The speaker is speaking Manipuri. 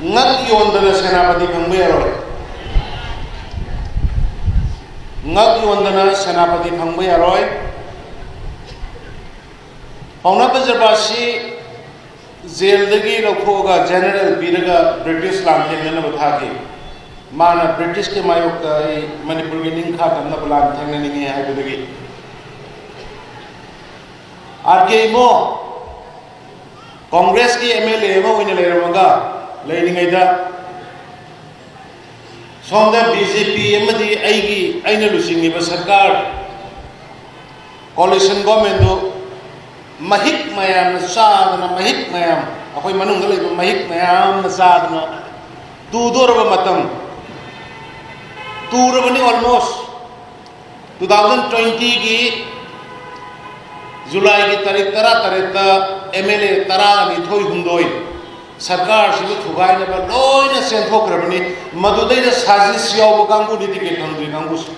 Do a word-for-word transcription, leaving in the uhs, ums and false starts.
ꯉꯛ ꯌꯣꯟꯗꯅ ꯁꯦꯅꯥꯄꯇꯤ ꯐꯪꯕ ꯌꯥꯔꯣꯏ꯫ ꯉꯛ ꯌꯣꯟꯗꯅ ꯁꯦꯅꯥꯄꯇꯤ ꯐꯪꯕ ꯌꯥꯔꯣꯏ꯫ ꯄꯥꯎꯅꯥ ꯕ꯭ꯔꯖꯕꯥꯁꯤ ꯖꯦꯜꯗꯒꯤ ꯂꯧꯊꯣꯛꯑꯒ ꯖꯦꯅꯔꯦꯜ ꯄꯤꯔꯒ ꯕ꯭ꯔꯤꯇꯤꯁ ꯂꯥꯟꯊꯦꯡꯅꯅꯕ ꯊꯥꯈꯤ꯫ ꯃꯥꯅ ꯕ꯭ꯔꯤꯇꯤꯁꯀꯤ ꯃꯥꯌꯣꯛꯇ ꯑꯩ ꯃꯅꯤꯄꯨꯔꯒꯤ ꯅꯤꯡꯈꯥ ꯇꯝꯅꯕ ꯂꯥꯟ ꯊꯦꯡꯅꯅꯤꯡꯉꯤ ꯍꯥꯏꯕꯗꯒꯤ꯫ ꯑꯥꯔ ꯀꯦ ꯏꯃꯣ ꯀꯣꯡꯒ꯭ꯔꯦꯁꯀꯤ ꯑꯦꯝ ꯑꯦꯜ ꯑꯦ ꯑꯃ ꯑꯣꯏꯅ ꯂꯩꯔꯝꯃꯒ, ꯂꯩꯔꯤꯉꯩꯗ ꯁꯣꯝꯗ ꯕꯤ ꯖꯦ ꯄꯤ ꯑꯃꯗꯤ ꯑꯩꯒꯤ, ꯑꯩꯅ ꯂꯨꯆꯤꯡꯉꯤꯕ ꯁꯔꯀꯥꯔ, ꯀꯣꯂꯤꯁꯟ ꯒꯣꯔꯃꯦꯟꯗꯨ ꯃꯍꯤꯛ ꯃꯌꯥꯝꯅ ꯆꯥꯗꯅ, ꯃꯍꯤꯛ ꯃꯌꯥꯝ, ꯑꯩꯈꯣꯏ ꯃꯅꯨꯡꯗ ꯂꯩꯕ ꯃꯍꯤꯛ ꯃꯌꯥꯝꯅ ꯆꯥꯗꯅ ꯇꯨꯗꯣꯔꯕ ꯃꯇꯝ, ꯇꯨꯔꯕꯅꯤ almost꯫ Two thousand twenty-ꯒꯤ ꯖꯨꯂꯥꯏꯒꯤ ꯇꯥꯔꯤꯛ ꯇꯔꯥ ꯇꯔꯦꯠꯇ ꯑꯦꯝ ꯑꯦꯜ ꯑꯦ ꯇꯔꯥꯅꯤꯊꯣꯏ ꯍꯨꯝꯗꯣꯏ ꯁꯔꯀꯥꯔꯁꯤꯕꯨ ꯊꯨꯒꯥꯏꯅꯕ ꯂꯣꯏꯅ ꯆꯦꯟꯊꯣꯛꯈ꯭ꯔꯕꯅꯤ꯫ ꯃꯗꯨꯗꯩꯗ ꯁꯥꯖꯤꯁ ꯌꯥꯎꯕ ꯀꯥꯡꯕꯨꯅꯤ ꯇꯤꯀꯦꯠ ꯐꯪꯗ꯭ꯔꯤ ꯀꯥꯡꯕꯨꯁꯦ꯫